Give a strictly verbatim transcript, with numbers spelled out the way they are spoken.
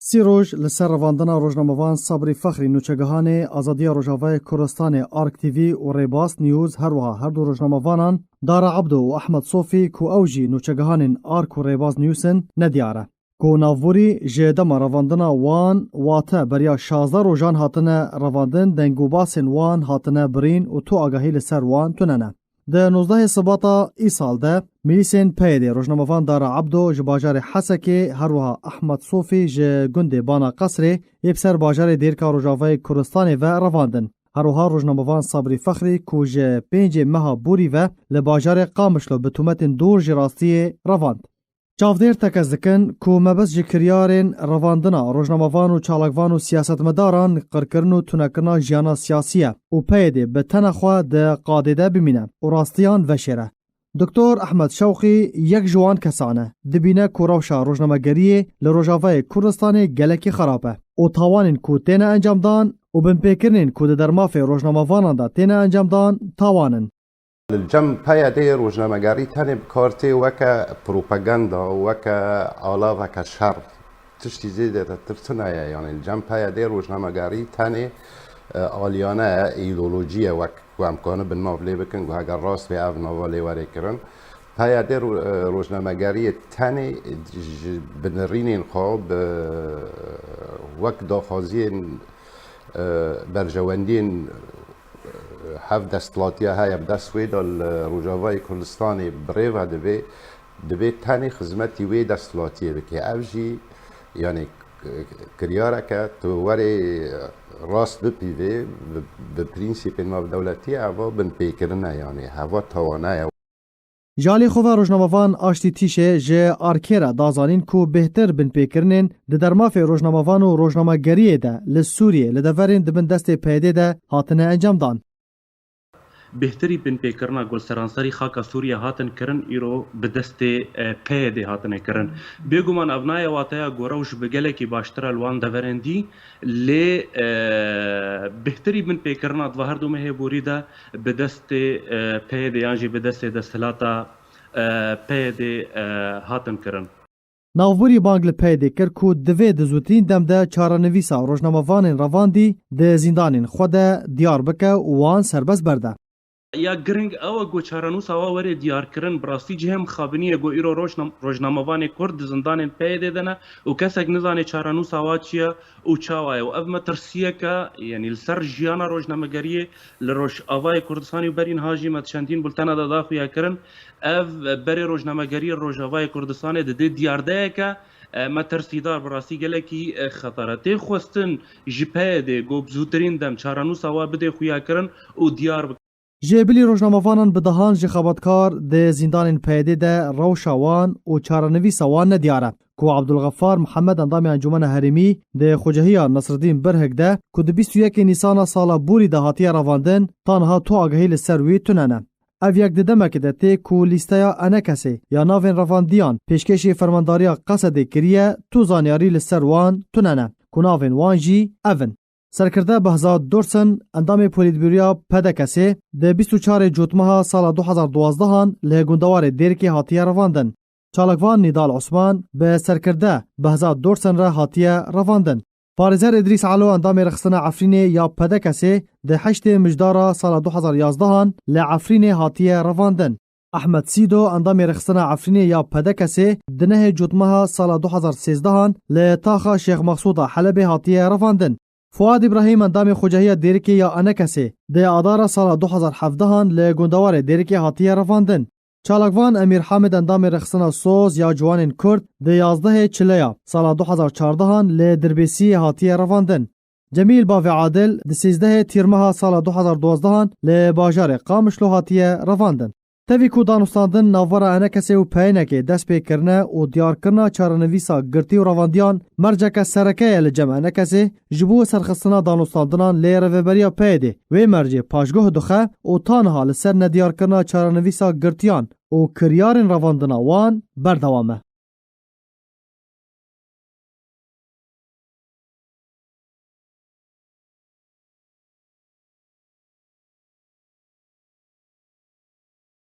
Sî roj li ser revandina rojnamevan Sabrî Fexrî, nûçegihanê Azadiya Rojavayê Kurdistanê, Ark T V û Rêbaz News, her wiha her du rojnamevanan Dara Ebdo û Ehmed Sofî, ku ew jî nûçegihanên Ark û Rêbaz News in, nediyar e. Ku navborî ji dema revandina wan wate beriya şazdeh rojan hatine revandin, deng û basên wan hatine birîn û tu agahî li ser wan tune ne. Di nozdehê Sibata îsal de mîlîsên P Y D'ê rojnamevan Dara Ebdo ji bajarê Hesekê, her wiha Ehmed Sofî ji gundê Bana Qesrê yê bi ser bajarê Dêrika Rojavayê Kurdistanê ve revandin. Her wiha rojnamevan Sabrî Fexrî, ku ji pêncê meha borî ve li bajarê Qamişlo bi tometên dor ji rastiyê revand. Çavdêr tekez dikin ku mebest ji kiryarên revandina rojnamevan û çalakvan û siyasetmedaran qirkirin û tunekirina jiyana siyasî ye û P Y D bi tena xwe di qadê de bimîne û rastiyan veşêre. Doktor Ehmed Şewqî yek ji wan kesan e. Dibîne ku rewşa rojnamegeriyê li Rojavayê Kurdistanê gelekî xerab e û tawanên ku têne encamdan û binpêkirinên ku di dermafê rojnamevanan de têne encamdan tawan in. Li cem P Y D'ê rojnamegerî tenê bi kar tê weke propaganda, weke alaveke şer. Tiştî zêdetir tune ye. Yanî li cem P Y D'ê rojnamegerî tenê, e, aliyane ye, îdeolojî ye, wek ku em kanibin nav lê bikin, ku heger rast bê ev nava lê were kirin. P Y D ro-, e, rojnamegeriyê tenê ji binirînên xwe bi wek daxwaziyên, e, berjewendiyên, e, hev desthilatiya heye, bi dest wê de li Rojavayê Kurdistanê bi rê ve dibe, dibe tenê xizmetî wê desthilatiyê bike. Ev jî, yanî, k-, kiryareke tu werê rast bipîvê, bi, bi prînsîpên navdewletî eva binpêkirin e, yanî heva tawane ye. Ji alî xwe ve rojnamevan Aştî Tîşê ji Arkê re da zanîn ku bêhtir binpêkirinên di dermafê rojnamevan û rojnamegeriyê de li Sûriyê li deverên di bin destê P Y D'ê de hatine encamdan. Bêhtirî binpêkirina ku li seranserî xaka Sûriye hatin kirin, îro bi destê, e, P Y D'ê hatine kirin. Bêguman ev nayê wateya ku rewş bi gelekî baştir e li wan deverên dî, lê, e, bêhtirî binpêkirina di va her du mehê borî de bi destê, e, P Y D'ê yan jî bi destê desthilata, e, P Y D'ê, e, hatin kirin. Navborî bang li P Y D'ê kir ku divê di zûtirîn dem de çarenivîsa rojnamevanên revandî di zîndanên xwe de diyar bike û wan serbest berde. Ya giring ew e ku çarenûsa wa were diyarkirin, bi rastî cihê mixabinî ye ku îro rojnam-, rojnamevanê Kurd di zindanên P Y D'ê de ne û kesek nizane çarenûsa wa çi ye û çawa ye û ev metirsiyeke, yanî li ser jiyana rojnamegeriyê li Rojavayê Kurdistanê û berî niha jî me di çendîn bultena de da xuyakirin, ev berê rojnamegeriyê Rojavayê Kurdistanê didê diyardeyeke, e, metirsîdar, bi rastî gelekî, e, xeter e. Tê xwestin ji P Y D'ê ku bi zûtirîn dem çarenûsa wa bidê xuyakirin û diyar bike. Ji bilî rojnamevanan bi dehan ji xebatkar di zîndanên P Y D'ê de rewşa wan û çarenivîsa wan nediyar e. Ku Abdulxefar Mihemed, endamê Encûmena Herêmî di Xucehiya Nesredîn Birhik de ku di bîst û yekê Nîsana sala borî de hatiye revandin, ta niha tu agahî li ser wî tune ne. Ev yek di demekê de tê ku lîsteya ENKSê ya navên revandiyan pêşkêşî Fermandariya Qesedê kiriye, tu zanyarî li ser wan tune ne, ku navên wan jî ev in: Serkirde Behzad Dursun, endamê Polîtbûroya P D K S'ê, di bîst û çarê Cotmeha sala du hezar duwazdehan li gundewarê Dêrikê hatiye revandin. Çalakvan Nîdal Osman bi serkirde Behzad Dursun re hatiye revandin. Parêzer Îdrîs Elo, endamê rêxistina Efrînê ya P D K S'ê, di heştê Mijdara sala du hezar yazdehan li Efrînê hatiye revandin. Ehmed Sîdo, endamê rêxistina Efrînê ya P D K S'ê, di nehê Cotmeha sala du hezar sêzdehan li taxa Şêx Mexsûda Helebê hatiye revandin. Fuad Îbrahîm, endamê Xucehiya Dêrikê ya ENKSê, di Adara sala du hezar hevdehan li gundewarê Dêrikê hatiye revandin. Çalakvan Emîr Hamid, endamê rêxistina Soz ya Ciwanên Kurd, di yazdehê Çileya sala du hezar çardehan li Dirbêsiyê hatiye revandin. Cemîl Bavê Adil di sêzdehê Tîrmeha sala du hezar duwazdehan li bajarê Qamişlo hatiye revandin. Tevî ku danûstandin navbera ENKSê û PYNKê dest pê kirine û diyarkirina çarenivîsa girtî û revandiyan merceke sereke ye li cem ENKSê, ji bo serxistina danûstandinan lê Rêveberiya PYDê wê mercê paşguh dixe û ta niha li ser nediyarkirina çarenivîsa girtiyan û kiryarên revandina wan berdewam e.